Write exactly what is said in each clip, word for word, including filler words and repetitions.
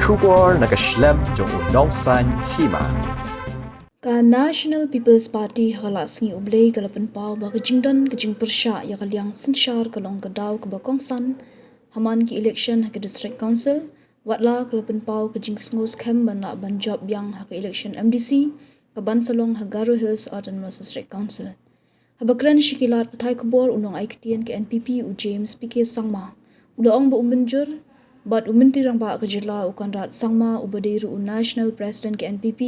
Khubor na ka shlem jong u nongsan hima. Ka National People's Party ha ka la sngi U Blei ka la pynpaw ba ka jingdon ka jingpyrshah ïa ka liang synshar ka long ka daw kaba kongsan ha man ki election ha ka District Council, wat la ka la pynpaw ka jingsngewskhem ban lah ban jop biang ha ka election M D C kaban sa long ha Garo Hills Autonomous District Council. Haba kren sha ki lad pathai khubor u nongai ktien ka N P P u James P K Sangma u la ong ba u mynjur bad u Myntri Rangbah ka jylla u Conrad Sangma uba dei ruh u National President ka N P P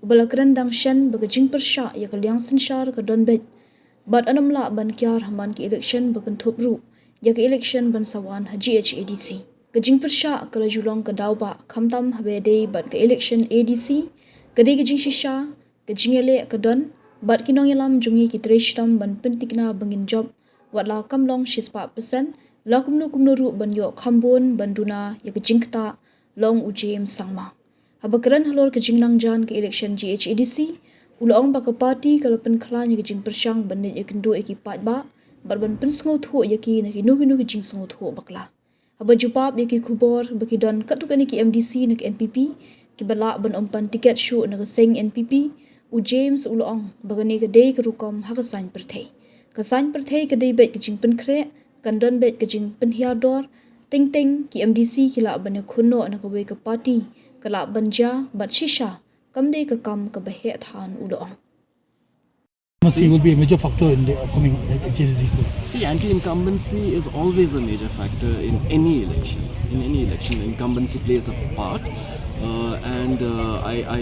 uba la kren dang shen ba ka jingpyrshah ïa ka liang synshar ka don beit bad ym lah ban kiar ha man ki election ba kynthup ruh ïa ka election ban sa wan ha G H A D C. Ka jingpyrshah ka la ju long ka daw ba khamtam haba ïadei bad ka election A D C ka dei ka jingshisha, ka jingïaleh ka don bad ki nongïalam jong ngi ki trei shitom ban pynthikna ba ngin jop wat la kam long shispah percent la kumno kumno ruh ban ïoh kham bun ban duna ïa ka jingktah, la ong u James Sangma. Haba kren halor ka jingnang jan ka election G H A D C u la ong ba ka party ka la pynkhlaiñ ïa ka jingpyrshang ban leit ïakynduh ïa ki paidbah bad ban pynsngewthuh ïa ki na kino kino ki jingsngewthuh bakla. Haba jubab ïa ki khubor ba ki don katto katne ki M D C na ka N P P kiba lah ban ym pan tiket shuh na ka seng N P P, u James u la ong ba kane ka dei ka rukom ha ka saiñ pyrthei. Ka saiñ pyrthei ka dei beit ka jingpynkhreh, kan don beit ka jingpynhiar dor. Teng teng ki M D C ki lah ban ïakhun noh na kawei ka party ka lah ban jia bad shisha kam dei ka kam kaba heh than, u la ong. Incumbency will be a major factor in the upcoming H S D. See, anti-incumbency is always a major factor in any election. In any election, incumbency plays a part, uh, and uh, I, I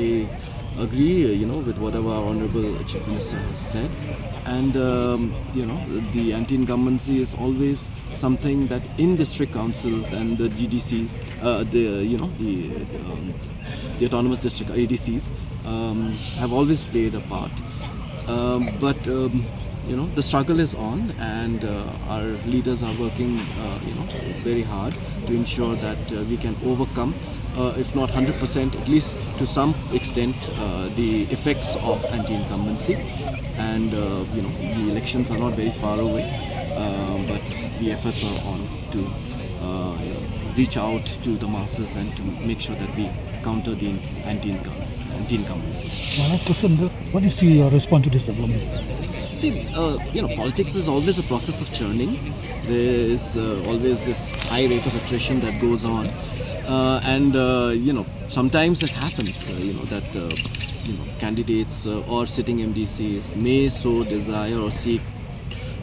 agree, uh, you know, with whatever our honourable Chief Minister has said. And um, you know, the anti-incumbency is always something that in district councils and the G D Cs, uh, the you know the um, the autonomous district A D Cs um, have always played a part. Um, but um, you know, the struggle is on, and uh, our leaders are working, uh, you know, very hard to ensure that uh, we can overcome, uh, if not hundred percent, at least to some extent, uh, the effects of anti-incumbency. And uh, you know, the elections are not very far away, uh, but the efforts are on to uh, you know, reach out to the masses and to make sure that we counter the anti-incum- anti-incumbency. My last question: What is your response to this development? See, uh, you know, politics is always a process of churning. There is uh, always this high rate of attrition that goes on, uh, and uh, you know, sometimes it happens, uh, you know, that uh, you know, candidates uh, or sitting M D Cs may so desire or seek,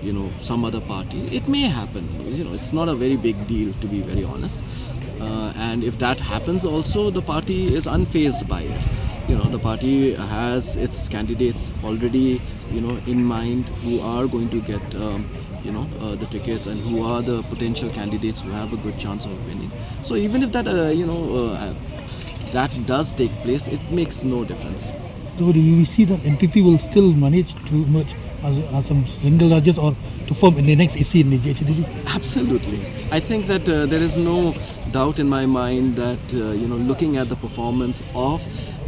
you know, some other party. It may happen. You know, it's not a very big deal, to be very honest. Uh, and if that happens also, the party is unfazed by it. You know, the party has its candidates already, you know, in mind, who are going to get um, you know, uh, the tickets and who are the potential candidates who have a good chance of winning. So even if that, uh, you know, uh, that does take place, it makes no difference. So do we see that N P P will still manage to emerge as, as some single largest or to form in the next A C in the G H A D C? Absolutely. I think that uh, there is no doubt in my mind that, uh, you know, looking at the performance of,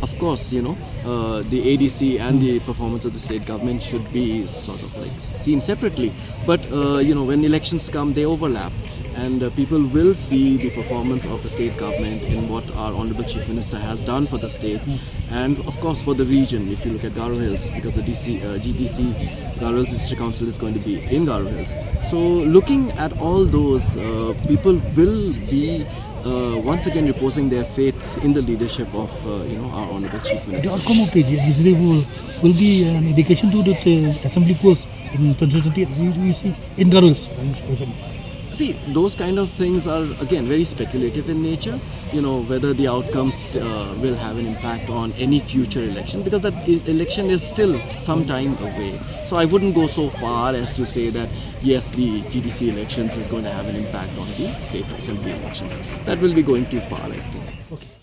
of course, you know, uh, the A D C and the performance of the state government should be sort of like seen separately. But uh, you know, when elections come, they overlap, and uh, people will see the performance of the state government in what our honourable Chief Minister has done for the state, and of course for the region. If you look at Garo Hills, because the D C, uh, G D C, Garo Hills District Council is going to be in Garo Hills. So looking at all those, uh, people will be uh, once again reposing their faith in the leadership of, uh, you know, our honourable Chief Minister. The outcome of the G D C will, will be an indication to the uh, assembly polls in twenty twenty-eight, we, we see in Garo Hills. See, those kind of things are again very speculative in nature. You know, whether the outcomes uh, will have an impact on any future election, because that e- election is still some time away. So I wouldn't go so far as to say that yes, the G D C elections is going to have an impact on the state assembly elections. That will be going too far, I think. Okay, sir.